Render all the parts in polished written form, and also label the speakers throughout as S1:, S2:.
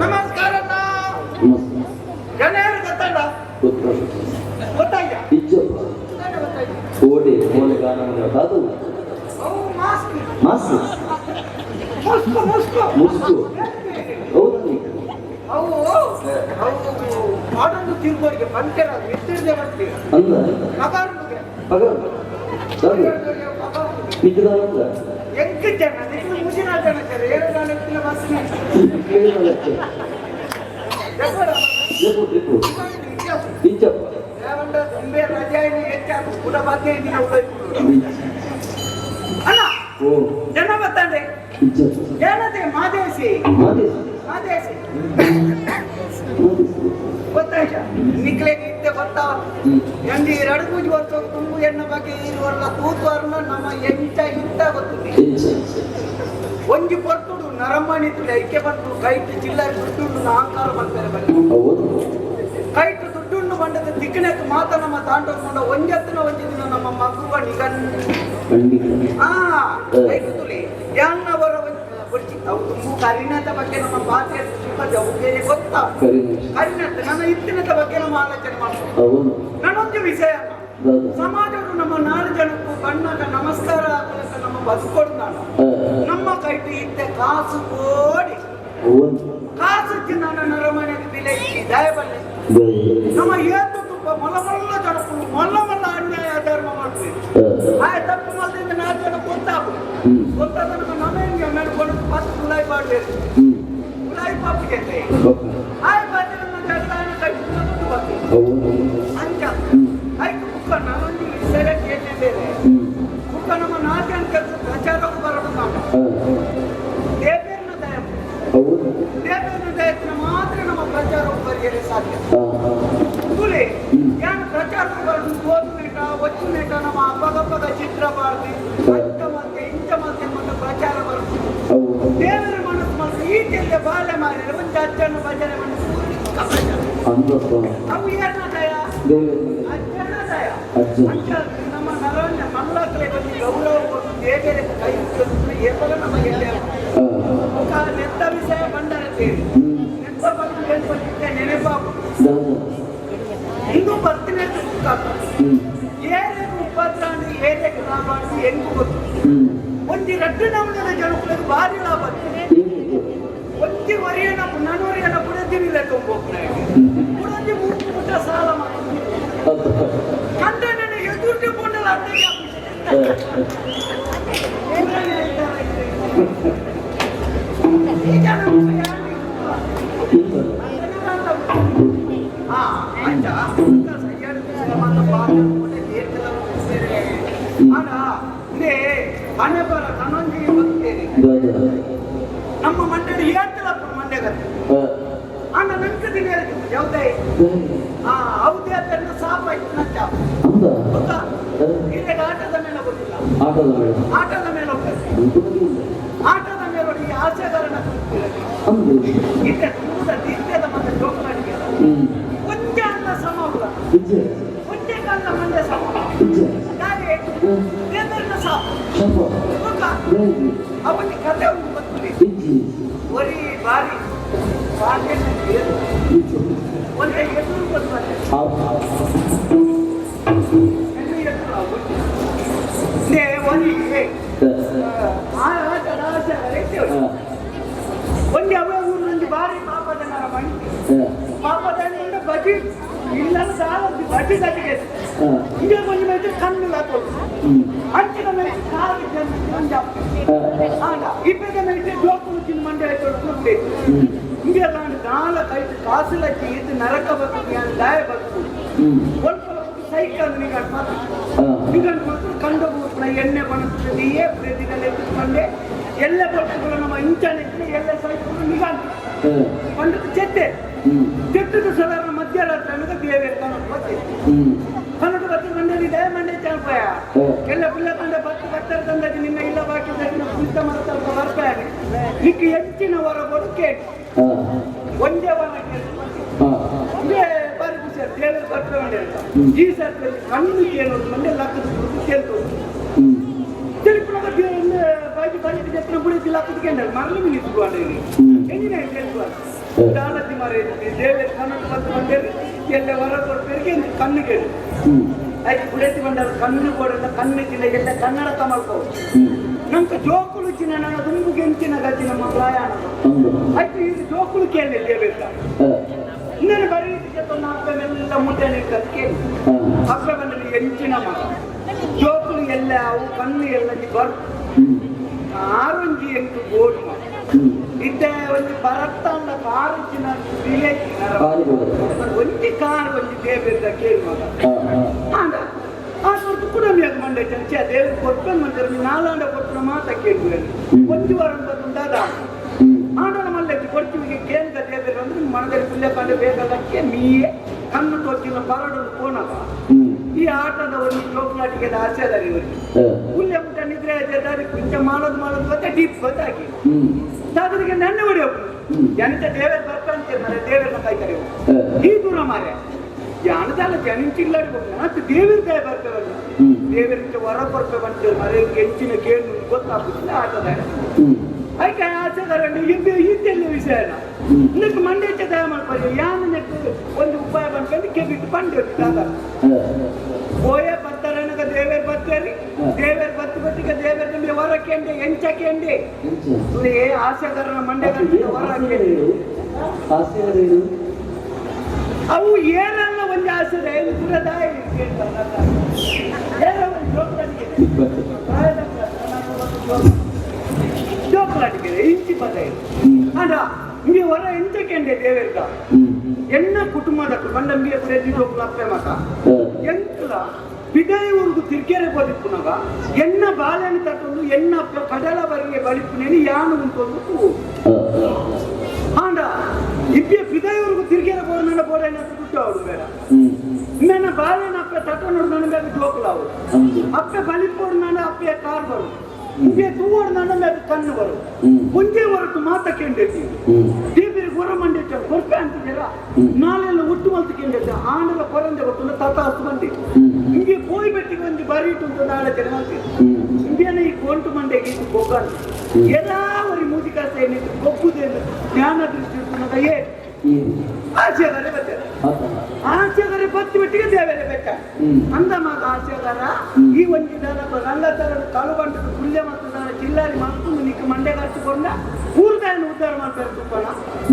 S1: ನಮಸ್ಕಾರ. ಜನರು ಗೊತ್ತಲ್ಲ, ಗೊತ್ತಾಯ್ತಾ? ಗೊತ್ತಾಯ್ತು.
S2: ಓಡಿ ಮೋಲೆ ಗಾನ ಅದು.
S1: ಅವು ಮಾಸ್ಕ್.
S2: ಮಾಸು.
S1: ಮುಸ್ಕು ಮುಸ್ಕು.
S2: ಮುಸ್ಕು. ಹೌದು.
S1: ಅವು ಅವು ಮಾಡೊಂದು ತಿರ್ಗೋರಿಗೆ ಪಂಚರ ಎತ್ತಿಡದೆ ಬರ್ತೀವಿ.
S2: ಅಂದ.
S1: ಮಗಾರುಗೆ.
S2: ಮಗ ಅದು ನಿಜದಾನಂದ.
S1: ಎಂಕ್ ಜನ ನಿಕ್ಲು ಮುಜಿನ ಜನ ಸರ್ ಏಳು ನಾಲ್ಕು ಬಸ್.
S2: Rape rape. ಇಂಚಪ್ಪ.
S1: ತುಂಬೆ ರಜೆ ಹೆಚ್ಚಾಕು ಪುನಃ 15 ದಿನ ಅಲ್ಲ.
S2: ಓ.
S1: ಜನ ಬರ್ತಾನೆ.
S2: ಇಂಚಪ್ಪ.
S1: ಏನಂತೆ ಮಾದೇಶಿ?
S2: ಮಾದೇಶ್.
S1: ಮಾದೇಶಿ.
S2: ಮಾದೇಶ್.
S1: ಗೊತ್ತಾಯ್ತಾ ನಿಕ್ಲೆಗೆ? ಇತ್ತೆ ಗೊತ್ತಾ? ಎಂದಿ ಎರಡು ಪೂಜೆ ವರ್ಷ ತುಂಬು ಎಣ್ಣ ಬಗ್ಗೆ ಇರುವಲ್ಲ ತೂತುವರ್ನ ನಮ್ಮ ಎಂಚ ಇಂತ ಗೊತ್ತಿದೆ.
S2: ಇಂಚ.
S1: ಒಂಜಿ ಪೊರ್ತುಡು ನರಮಣಿ ತುಳಿ ಐಕೆ ಬಂತು ಕೈಟ್ ಚಿಲ್ಲರೆ ದುಡ್ಡುಂಡು ಅಹಂಕಾರ ಬರ್ತಾರೆ ಬನ್ನಿ.
S2: ಹೌದು.
S1: ಕೈಟ್ ದುಡ್ಡುಂಡು ಬಂಡದ ದಿಕ್ಕನಕ್ಕೆ ಮಾತ ನಮ್ಮ ತಾಂಡೋಕೊಂಡ ಒಂಜತ್ತಿನ ಒಂಜಿ ದಿನ ನಮ್ಮ ಮಗುವ ನಿಗನ್.
S2: ಖಂಡಿತ.
S1: ಆ ಕೈಟ್ ತುಳಿ ಯಾನ್ನವರ ಬುಡ್ಚಿ ಅವು ತುಂಬು ಕರಿನತ ಬಗ್ಗೆ ನಮ್ಮ ಪಾತ್ರೆ ಶ್ರೀಪತಿ ಅವುಗೆ ಗೊತ್ತಾ?
S2: ಕರಿ.
S1: ಕರಿನತ ನನ್ನ ಇತ್ತಿನತ ಬಗ್ಗೆ ನಮ್ಮ ಆಲೋಚನೆ ಮಾಡ್ತಾರೆ.
S2: ಹೌದು.
S1: ನಾನೊಂದು ವಿಷಯ ಅಲ್ಲ.
S2: ದಾದಾ.
S1: ಸಮಾಜವು ನಮ್ಮ ನಾಡು ಜನಕ್ಕೂ ಬಣ್ಣದ ನಮಸ್ಕಾರ ಹಾಕಲಿಕ್ಕೆ ನಮ್ಮ ಬದುಕೊಡು ನಾನು. ನಮ್ಮ ಕೈಟಿ ಇದ್ದ ಕಾಸು ಕೋಡಿ.
S2: ಒಂದು.
S1: ಕಾಸು ಚಿನ್ನ ನರಮನೆಗೆ ಬೆಲೆ ಇಕ್ಕಿ ದಯಬಲ್ಲೆ. ನಮ್ಮ ಏತು ತುಪ್ಪ ಮೊಲ ಮೊಲ್ಲ ಜನಕ್ಕೂ ಮೊಲ್ಲ ಮೊಲ್ಲ ಅನ್ಯಾಯ ಧರ್ಮ ಮಾಡ್ತೀವಿ. ಆ ತಪ್ಪು ಮಲ್ದಿಂದ ನಾಲ್ಕು ಜನ ಗೊತ್ತಾಗು ಗೊತ್ತಾದ ನಮ್ಮ ನಮಗೆ ಮೇಲ್ಕೊಂಡು ಫಸ್ಟ್ ಉಲಾಯಿ ಮಾಡಬೇಕು. ಉಲಾಯಿ ಪಾಪು ಜೊತೆ ಆಯ್ ಬಾಜಿ ನಮ್ಮ ಜಗಳ ಕಟ್ಟಿ ದುಡ್ಡು ಬರ್ತೀವಿ. ಅಂಚ ಐದು ಬುಕ್ಕ ನಾನೊಂದು ವಿಷಯ ಕೇಳಿ ಬೇರೆ. ಬುಕ್ಕ ನಮ್ಮ ನಾಲ್ಕು ಜನ ಕೆಲಸ ಪ್ರಚಾರಕ್ಕೂ ಬರಬೇಕು ನಾವು. ದೇವೇರ್ನ ದಯ. ದೇವೇರ್ನ ದಯത്തിന് ಮಾತ್ರ ನಮ್ಮ ಪ್ರಚಾರಕ್ಕೆ ಬರೆಯಲು ಸಾಧ್ಯ. ಕೂಲಿ ಯಾನು ಪ್ರಚಾರಕ್ಕೆ ಬರೋದು ಓದು ಮೇಟ ಒಚ್ಚು ಮೇಟ ನಮ್ಮ ಅಪ್ಪಗಪ್ಪದ ಚಿತ್ರ ಬಾರ್ದು ಅಂಚ ಮತ್ತೆ ಇಂಚ ಮತ್ತೆ ಮತ್ತು ಪ್ರಚಾರ ಬರುತ್ತೆ. ದೇವರ ಮನಸ್ಸು ಮತ್ತು ಈ ತೆಲ್ಲ ಬಾಳೆ ಮಾಡಿದ್ರೆ ಒಂದು ಅಜ್ಜನ ಭಜನೆ ಮಾಡಿ ಪ್ರಚಾರ.
S2: ಅಂದಪ್ಪ.
S1: ಅವು ಏನ ದಯ? ಅಜ್ಜನ ದಯ.
S2: ಅಜ್ಜ.
S1: ಅಂಚ ನಮ್ಮ ನರಣ್ಯ ಮಲ್ಲಕ್ಲೆ ಬಂದು ಗೌರವ ಕೊಟ್ಟು ದೇವರಿಗೆ ಕೈ ಮುಗಿದು ಏಪಲ ನಮ್ಮ ಗೆಳೆಯ ನೆತ್ತ ವಿಷಯ ಬಂಡರ ತೇರಿ ನೆತ್ತ ಬಂದು ಹೇಳ್ಕೊಟ್ಟಿದ್ದೆ ನೆನಪಾಗು. ಹಿಂದೂ ಬರ್ತೀನಿ ಅಂತ ಗೊತ್ತಾಗ್ತದೆ. ಏರೇಕು ಉಪದ್ರ ಅಂದ್ರೆ ಏರೇಕು ಲಾಭ ಅಂತ ಹೆಂಗು ಗೊತ್ತು. ಒಂಜಿ ರಡ್ಡು ನಮೂನೆದ ಜನಕುಲೆಗ್ ಭಾರಿ ಲಾಭ. ಒಂಜಿ ವರಿಯನ ನನೊರಿಯನ ಪುಡದಿನಿಲ್ಲ ತುಂಬೋಕ್ರೆ ಪುಡೊಂಜಿ ಮೂಕು ಮುಟ್ಟ ಸಾಲ ಮಾಡಿ ಕಂಡ ಎದುರ್ಗೆ ಪೊಂಡಲ ಅಂತ. ಹಣೆ ಬರ ನನೊಂದಿಗೆ ಬರ್ತೇನೆ. ನಮ್ಮ ಮಂಡಳಿ ಏಳ್ತಲಪ್ಪ ಮಂಡ್ಯಗತ್ತೆ ಅಣ್ಣ ನನ್ಕ ದಿನ ಹೇಳ್ತಿದ್ದೆ ಯಾವುದೇ ಆ ಅವಧಿ ಅದನ್ನು ಸಾಪ ಇತ್ತು ನಚ್ಚ. ಗೊತ್ತಾ? ಈಗ ಆಟದ ಮೇಲೆ ಗೊತ್ತಿಲ್ಲ.
S2: ಆಟದ ಮೇಲೆ.
S1: ಆಟದ ಮೇಲೆ ಹೋಗ್ತದೆ. ಆಟದ ಮೇಲೆ ನೋಡಿ ಈ ಆಸೆಗಾರನ ಕೂತಿರಲಿ. ಇತ್ತೆ ತುಂಬುದ ದಿತ್ಯದ ಮತ್ತೆ ಜೋಕುಲಾಡಿಗೆ ಒಂಜೆ ಅನ್ನ ಸಮ ಉಲ್ಲ. ಒಂಜೆ ಕಾಲ ಮಂಡೆ ಸಮ ಹಾಗೆ ದೇವರನ್ನ ಸಾಪ. ಗೊತ್ತಾ? ಅವನಿಗೆ ಕತೆ ಒಂದು ಗೊತ್ತಿದೆ. ಒರಿ ಬಾರಿ ಬಾರಿ ಒಂದೇ ಎದುರು ಬಂದ್ಬಾರೆ ಹೆಣ್ಣು ಎದುರು ಆಗುತ್ತೆ. ನೇ ಒರಿ ಆ ಆಟ ಆಸೆ ಒಂಜಿ ಅವ ಊರಿನೊಂಜಿ ಬಾರಿ ಪಾಪದ ನರ ಮಣಿ ಪಾಪದ ಬಜಿ ಇಲ್ಲ. ನನ್ನ ಸಾಲ ಬಡ್ಡಿ ಕಟ್ಟಿಗೆ ಹಿಂಗೆ ಕೊಂಚ ಮೇಲೆ ಕಣ್ಣು ಹಾಕೋದು ಅಂಚಿನ ಮೇಲೆ ಕಾಲು ಮಂಜ ಆಂಡ ಇಪ್ಪದ ಮೇಲೆ ಜೋಕು ಚಿನ್ನ ಮಂಡೆ ಆಯ್ತು ಹಿಂಗೆ ನಾನು ನಾಲ ಕೈದು ಕಾಸುಲ ಇದು ನರಕ ಬರ್ತದೆ ದಾಯ ಬರ್ತದೆ ಸ್ವಲ್ಪ ಸೈಕಲ್ ನಿಗಡ್ ಮಾತ್ರ ನಿಗಡ್ ಮಾತ್ರ ಕಂಡು ಹೋಗ್ಬಿಡ ಎಣ್ಣೆ ಬಣಸ್ತದೆ ಏ ಪ್ರತಿಗಳ ಎತ್ತಿಕೊಂಡೆ ಎಲ್ಲ ಬರ್ತಗಳು ನಮ್ಮ ಇಂಚಾನೆ ಎಲ್ಲ ಸೈಕಲ್ ನಿಗಂತ ಪಂಡದ ಚೆತ್ತೆ ಚೆತ್ತದ ಸಾಧಾರಣ ಮಧ್ಯರಾತ್ರಿ ಅನ್ನೋದು ದೇವೇರ್ ಕನ್ನಡ ಬತ್ತೆ ಕನ್ನಡ ಬತ್ತೆ ಮಂಡಳಿ ದಯ ಮಂಡೆ ಚಾಲ್ಪಯ ಎಲ್ಲ ಪುಲ್ಲ ಕಂಡ ಬತ್ತು ಬತ್ತರ ತಂದದ್ದು ನಿನ್ನ ಇಲ್ಲ ಬಾಕಿ ಕುಳಿತ ಮಾಡ್ತಾ ಬರ್ತಾನೆ ನಿಕ್ಕ ಹೆಚ್ಚಿನ ವರ ಕೊಡು ಕೇಳಿ ಒಂದೇ ವರ ಕೇಳಿ ಒಂದೇ ಬಾರಿ ಖುಷಿ ದೇವರು ಬರ್ತಾರೆ ಈ ಸರ್ತಿ ಕಣ್ಣು ಕೇಳೋದು ಮಂಡೆ ಲಕ್ಕದ ಕೇಳ್ತು ತಿಳಿಪುಣಗ ಬಾಕಿ ಬಾಕಿ ಜತ್ರ ಬುಡಿಸಿ ಲಕ್ಕದ ಕೇಂದ್ರ ಮರಳು ಮಿನಿಸ್ಕೊಂಡು ಎಂಜಿನ ಕೇಳ್ತು ದಾನತಿ ಮರ ದೇವರ ಕಣ್ಣು ಬಂದು ಬಂದೇರಿ ಎಲ್ಲ ಹೊರ ಕೊಡ್ಪೇರಿಗೆ ಕಣ್ಣು ಕೇಳಿ ಆಯ್ತು ಬುಡತಿ ಬಂದ ಕಣ್ಣು ಕೊಡಲ್ಲ ಕಣ್ಣು ಚಿನ್ನ ಎಲ್ಲ ಕನ್ನಡ ತಮಲ್ಕೋ ನಂಗೆ ಜೋಕುಲು ಚಿನ್ನ ನನ್ನ ದುಂಬು ಗೆಂಚಿನ ಗತಿ ನಮ್ಮ ಪ್ರಯಾಣ ಆಯ್ತು ಇದು ಜೋಕುಲು ಕೇಳಿ ದೇವೇಶ ಇನ್ನೇನು ಬರೀ ಅಪ್ಪ ಮೆಲ್ಲ ಮುಟ್ಟೆ ನಿಂತದ್ದು ಕೇಳಿ ಅಪ್ಪ ಬಂದಲ್ಲಿ ಎಂಚಿನ ಮಗ ಜೋಕುಲು ಎಲ್ಲ ಅವು ಕಣ್ಣು ಎಲ್ಲ ಬರ್ ಆರೊಂಜಿ ಎಂಟು ಗೋಡು ಮಗ ಇದ್ದ ಒಂದು ಬರತ್ತಾಂಡ ಕಾರುಚಿನ ಒಂಜಿ ಕಾರ್ ಒಂಜಿ ದೇವೇಶ ಕೇಳಿ ಮಗ ಆಂಡ ಆ ಸ್ವಲ್ಪ ಕೂಡ ಮಂಡೆ ಚರ್ಚೆ ದೇವರು ಕೊಟ್ಟು ಮಂದಿರ ನಾಲಾಂಡ ಕೊಟ್ಟನ ಮಾತ ಕೇಳುವೆ ಒಂದು ವಾರ ಬಂದಾದ ಆಂಡನ ಮಲ್ಲಕ್ಕೆ ಕೊಡ್ತೀವಿ ಕೇಂದ್ರ ದೇವರು ಅಂದ್ರೆ ಮನದಲ್ಲಿ ಪುಲ್ಯ ಕಂಡು ಬೇಗಲಕ್ಕೆ ಮೀಯೆ ಕಣ್ಣು ತೋಚಿನ ಬರಡು ಕೋನವ ಈ ಆಟದ ಒಂದು ಜೋಕ್ಲಾಟಿಗೆ ಆಸೆ ಅದ ಇವರಿಗೆ ಪುಲ್ಯ ಮುಟ್ಟ ನಿದ್ರೆ ದಾರಿ ಕುಂಚ ಮಾಡೋದು ಮಾಡೋದು ಗೊತ್ತಾ ಡೀಪ್ ಗೊತ್ತಾಗಿ ಸಾಧನಿಗೆ ನನ್ನ ಹೊಡೆಯಪ್ಪ ಜನತೆ ದೇವರು ಬರ್ತಾಂತೆ ಮರೆ ದೇವರನ್ನ ಕಾಯ್ತಾರೆ ಇವ್ರು. ಈ ದೂರ ಮಾರೆ ಜಾನದಲ್ಲ ಜನಿಂಚಿಲ್ಲಾಡಿ ಮತ್ತೆ ದೇವರ ದಯ ಬರ್ತೇವಲ್ಲ ದೇವರಿಂದ ವರ ಬರ್ತೇವೆ ಅಂತ ಮರೆ ಹೆಚ್ಚಿನ ಕೇಳಿ ಗೊತ್ತಾಗುದಿಲ್ಲ ಆಟದ ಐಕೆ ಆಸೆಗಾರಣ್ಣ ಇದ್ದು ಇದ್ದೆಲ್ಲ ವಿಷಯ ನೆಕ್ ಮಂಡೇಚ ದಯ ಮಾಡ್ಕೊಳ್ಳಿ ಯಾನು ನೆಕ್ ಒಂದು ಉಪಾಯ ಬಂದ್ಕೊಂಡು ಕೆಬಿಟ್ಟು ಪಂಡೆ ದಾದ ಓಯೆ ಬರ್ತಾರನಗ ದೇವೇರ್ ಬರ್ತಾರೆ ದೇವೇರ್ ಬತ್ತು ಬತ್ತಿಗೆ ದೇವೇರ್ ನಿಮಗೆ ವರ ಕೇಂಡೆ ಎಂಚ ಕೇಂಡೆ ಏ ಆಸೆಗಾರನ ಮಂಡೆ ವರ ಕೇಂಡೆ ಅವು ಏನಲ್ಲ ಒಂದು ಆಸೆ ಏನು ದೂರದಾಯ ಜೋಕ್ಲಾಟಿಗೆ ಇಂಚಿ ಪದ ಇದು ಅಂಡ ಇಂಗೆ ಹೊರ ಎಂಚಕೆಂಡೆ ದೇವೇರ್ಗ ಎನ್ನ ಕುಟುಂಬದ ಬಂಡಂಬಿಯ ಪ್ರತಿ ಜೋಕ್ಲ ಅಪ್ಪೆ ಮತ ಎಂತಲ ಬಿದೈ ಊರುಗು ತಿರ್ಕೆರೆ ಬದುಕುನಗ ಎನ್ನ ಬಾಳೆಹಣ್ಣು ತಟ್ಟೊಂದು ಎನ್ನ ಅಪ್ಪ ಕಡಲ ಬರಿಗೆ ಬಳಿಪುನೇನಿ ಯಾನು ಉಂಟೊಂದು ಹೂವು ಆಂಡ ಇಬ್ಬೆ ಬಿದೈವರೆಗೂ ತಿರ್ಗೆರೆ ಬೋರ್ ನನ್ನ ಬೋಡ ಬಿಟ್ಟು ಅವಳು ಬೇಡ ನನ್ನ ಬಾಳೆನ ಅಪ್ಪೆ ತಟ್ಟೊಂಡು ನನ್ನ ಮೇಲೆ ಜೋಕುಲ ಅವಳು ಅಪ್ಪೆ ಬಲಿಪೋಡು ನನ್ನ ಅಪ್ಪೆ ಕಾರ್ ಬರು ಇಬ್ಬೆ ತೂವೋಡು ನನ್ನ ಮೇಲೆ ಕಣ್ಣು ಬರು ಮುಂಜೆ ಹೊರಟು ಮಾತ ಕೇಂದ್ರತಿ ದೀಪಿರಿ ಗುರ ಮಂಡಿ ಕೊರ್ಪೆ ಅಂತಿದ್ದೀರ ನಾಳೆಲ್ಲ ಹುಟ್ಟು ಮಲ್ತು ಕೇಂದ್ರ ಆಂಡಲ ಕೊರಂದೆ ಗೊತ್ತು ತಾತ ಬಂದಿ ಹಿಂಗೆ ಪೋಯ್ ಬೆಟ್ಟಿಗೆ ಒಂದು ಬರೀಟು ಉಂಟು ನಾಳೆ ಜನ ಇಂಡಿಯನ ಈ ಕೊಂಟು ಮಂಡೆಗೆ ಇದು ಗೊಗ್ಗಲ್ಲ ಎಲ್ಲಾವರಿ ಮೂಜಿಕಾಸ ಏನಿತ್ತು ಗೊಗ್ಗುದೇನು ಜ್ಞಾನ ದೃಷ್ಟಿ ಉಂಟು ಏ ಆಚೆಗಾರೆ ಬತ್ತಾರೆ ಆಚೆಗಾರೆ ಬತ್ತಿ ಬಿಟ್ಟಿಗೆ ದೇವರೇ ಬೆಟ್ಟ ಅಂದ ಮಗ ಆಚೆಗಾರ ಈ ಒಂದು ರಂಗ ತರ ಕಾಲು ಬಂಟು ಪುಲ್ಯ ಮತ್ತು ದಾನ ಚಿಲ್ಲಾರಿ ಮತ್ತು ನಿಕ್ಕ ಮಂಡೆ ಹಚ್ಚಿಕೊಂಡ ಊರ್ದಾಯನ ಉದ್ಧಾರ ಮಾಡ್ತಾರೆ ತುಪ್ಪಣ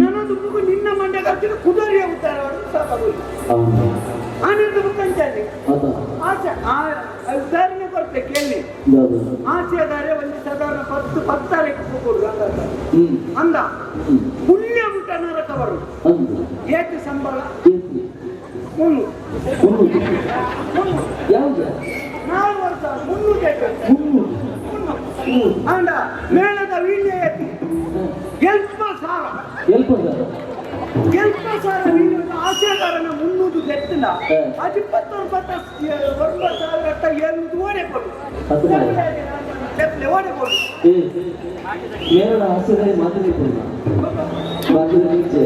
S1: ನನ್ನ ದುಡ್ಡು ನಿನ್ನ ಮಂಡೆ ಹಚ್ಚಿದ ಕುದುರೆಯ ಉದ್ಧಾರ ಮಾಡೋದು ಸಾಕಾಗುಲ್ಲ ಆನಂದ ಮುಖಂಚಾನೆ ಆಚೆ ಆ ಉದಾಹರಣೆ ಕೊಡ್ತೆ ಕೇಳಿ ಆಚೆಗಾರೆ ಒಂದು ಸಾಧಾರಣ ಪತ್ತು ಪತ್ತಾರಕ್ಕೆ ಕೊಡು ಅಂದ ಅಂದ ಪುಣ್ಯ ಉಂಟ ನರಕ ಬರುದು ಏಕೆ ಸಂಬಳ 300 300
S2: ಯಾವ್ದು
S1: 4 ವರ್ಷ 300 ಏಕೆ?
S2: 300.
S1: 300 ಅಂಡ ಮೇಳದ ವೀಳ್ಯ ಎತ್ತಿ ಎಲ್ಪ ಸಾರ
S2: ಎಲ್ಪ ಸರ್
S1: ಎಲ್ಪ ಸಾರ ವೀಳ್ಯ ಆಶೆಗಾರನ 300 ಎತ್ತಿನ ಅದು 29 9 ಸಾವಿರ ಅಟ್ಟ 700 ಓಡೆ ಕೊಡು
S2: ಅದು ಮಾರೆ.
S1: ಚೆಪ್ಪಲೆ ಓಡೆ ಕೊಡು
S2: ಏ ಮೇರಡ ಆಸೆದಾರಿ ಮಾತಾಡಿಕೊಳ್ಳ ಬಾಕಿದ ಇಂಚೆ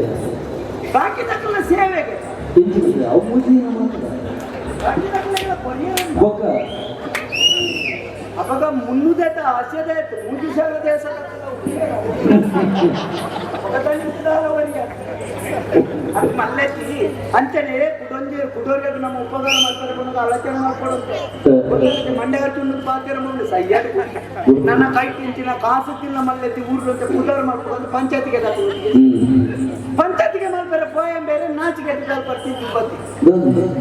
S1: ಬಾಕಿ ತಕ್ಕಲ ಸೇವೆಗೆ
S2: ಇಂಚೆ ಬಿಟ್ಟರೆ ಅವು ಮೂಜಿನ ಮಾತ್ರ
S1: ಬಾಕಿ ತಕ್ಕಲ ಕೊರಿಯರ್
S2: ಬೊಕ್ಕ
S1: ಅಪ್ಪ ಅಪಗ ಮುನ್ನುದೇತ ಆಸೆದಾಯ್ತು ಮೂಜಿ ಸಾವಿರ ದೇಶ. ಅದು ಮಲ್ಲೆತ್ತಿ ಅಂಚನೆ ಕುಡೊಂಜಿ ಕುಡೋರಿಗೆ ನಮ್ಮ ಉಪಕಾರ ಮಾಡ್ತಾರೆ ಕೊಡೋದು ಆಲೋಚನೆ ಮಾಡ್ಕೊಡುತ್ತೆ. ಮಂಡೆ ಹಚ್ಚು ಪಾತ್ರ ಮುಂದೆ ಸಯ್ಯಾಡಿ ನನ್ನ ಕೈ ತಿಂಚಿನ ಕಾಸು ತಿನ್ನ ಮಲ್ಲೆತ್ತಿ ಊರು ಅಂತ ಪುದಾರ ಮಾಡ್ಕೊಡೋದು ಪಂಚಾಯತಿಗೆ ದಾಖಲು. ಪಂಚಾಯತಿಗೆ ಮಾಡ್ತಾರೆ ಪೋಯಂ ಬೇರೆ ನಾಚಿಕೆ ಬರ್ತಿದ್ದು ಬತ್ತಿ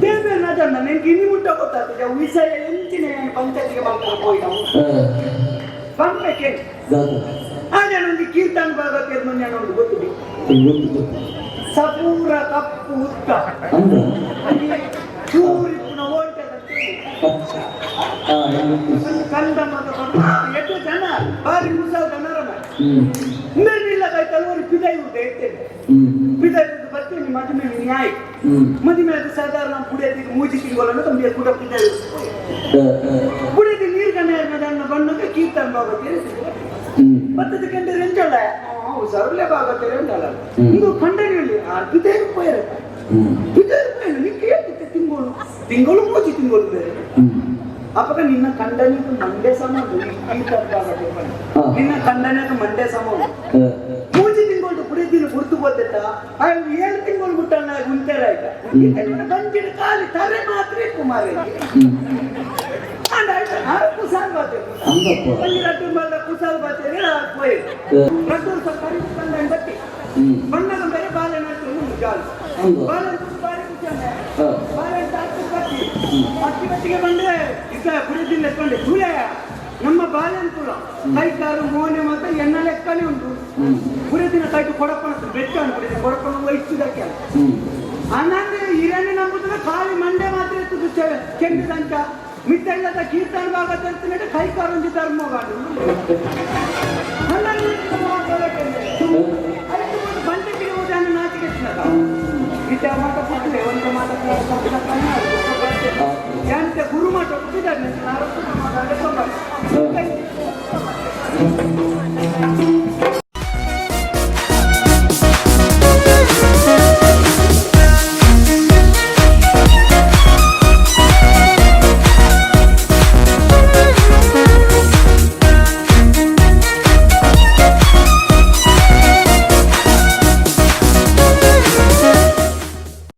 S1: ದೇವೇನ ಜನ ನಿನ್ಗೆ ಇನಿ ಮುಟ್ಟ ಗೊತ್ತಾಗ್ತದೆ ವಿಷಯ ಎಂಚಿನ ಪಂಚಾಯತಿಗೆ ಮಾಡ್ತಾರೆ ಪೋಯಿ ನಾವು ಪಂಪಕ್ಕೆ. ಆಗ ಕೀರ್ತನ ಭಾಗಕ್ಕೆ ನಾನು ಒಂದು ಗೊತ್ತಿದೆ ಸಪೂರ ಕಪ್ಪು ಉತ್ತ ಚೂರಿಪ್ಪುನ ಓಂಟೆ ಕಂದ ಮತ ಎಷ್ಟು ಜನ ಬಾರಿ ಮುಸಾಲ್ ಜನರನ್ನ ಇಲ್ಲ ಕೈತಲ್ವರು ಪಿದೈ ಉಂಟು ಹೇಳ್ತೇನೆ. ಪಿದೈ ಉಂಟು ಬರ್ತೀನಿ ಮದುವೆ ನ್ಯಾಯ ಮದುವೆ ಅದು ಸಾಧಾರಣ ಪುಡಿಯದಿಗೆ ಮೂಜಿ ತಿಂಗಳನ್ನು ತಮಗೆ ಕೂಡ ಪಿದೈ ಪುಡಿಯದಿ ನೀರು ಕಣ್ಣು ಬಣ್ಣಕ್ಕೆ ಕೀರ್ತನ ಭಾಗಕ್ಕೆ ಬತ್ತದ ಕಂಡು ರೆಂಜಲ್ಲ ಸರಳೆ ಭಾಗಕ್ಕೆ ರೆಂಜಲ್ಲ ಇದು ಕಂಡನಿ ಪಿದೈ ಪೋಯರ ಪಿದೈ ಪೋಯರು ನೀ ಕೇಳ್ತಿತ್ತೆ ತಿಂಗಳು ತಿಂಗಳು ಮೂಜಿ ತಿಂಗಳು ಬೇರೆ. ಅಪ್ಪಗ ನಿನ್ನ ಕಂಡನಿಗೆ ಮಂಡೆ ಸಮ ಕೀರ್ತನ ಭಾಗಕ್ಕೆ ನಿನ್ನ ಕಂಡನಿಗೆ ಮಂಡೆ ಸಮ ಮೂಜಿ ತಿಂಗಳು ಕುಡಿದಿನ ಗುರ್ತು ಗೊತ್ತಿತ್ತ 7 ತಿಂಗಳು ಬಿಟ್ಟಣ್ಣ ಗುಂತೇರ ಆಯ್ತಾ ಬಂಜಿನ ಖಾಲಿ ತರೆ ಮಾತ್ರ ಕುಮಾರ ಕುಸಾಲ್ ಬಾತೆ ಒಂಜಿ ರಡ್ಡು ಮಲ್ಲ ಕುಸಾಲ್ ಬಾತೆ ಪೋಯ್ ರಡ್ಡು ಕರಿ ಕಂಡ ಬತ್ತಿ ಬಣ್ಣದ ಬೇರೆ ಬಾಲೆ ನಟ್ಟು ಜಾಲು ಬಾಲೆ ಬಾರಿ ಕುಸಂಡೆ ಬಾಲೆ ತಾಕು ಬತ್ತಿ ಅಕ್ಕಿ ಬತ್ತಿಗೆ ಬಂದ್ರೆ ಈಗ ಕುಡಿದಿಲ್ಲ ಎತ್ಕೊಂಡೆ ಸೂರ್ಯ ನಮ್ಮ ಬಾಲೆಂತುಲ ಕೈಕಾರು ಮೋನೆ ಮಾತ್ರ ಎಣ್ಣ ಲೆಕ್ಕನೇ ಉಂಟು. ಕುಡಿದಿನ ಕೈಟು ಕೊಡಪ್ಪನ ಬೆಟ್ಟ ಕುಡಿದ ಕೊಡಪ್ಪನ ವಹಿಸಿದಕ್ಕೆ ಆನಂದ ಹಿರಣ್ಯ ನಂಬುದ್ರೆ ಖಾಲಿ ಮಂಡೆ ಮಾತ್ರ ಇತ್ತು ಕೆಂಡದಂತ ಮಿತ್ತಲ್ಲದ ಕೀರ್ತನ ಭಾಗ ತರ್ತಿನಟ ಕೈಕಾರೊಂಜಿ ಧರ್ಮಗಾಡು ಬಂಡೆ ಹೋದಾನ ನಾಚಿಕೆ ಇಟ್ಟ ಮಾತ ಪುಟ್ಟಲೆ ಒಂದು ಮಾತ.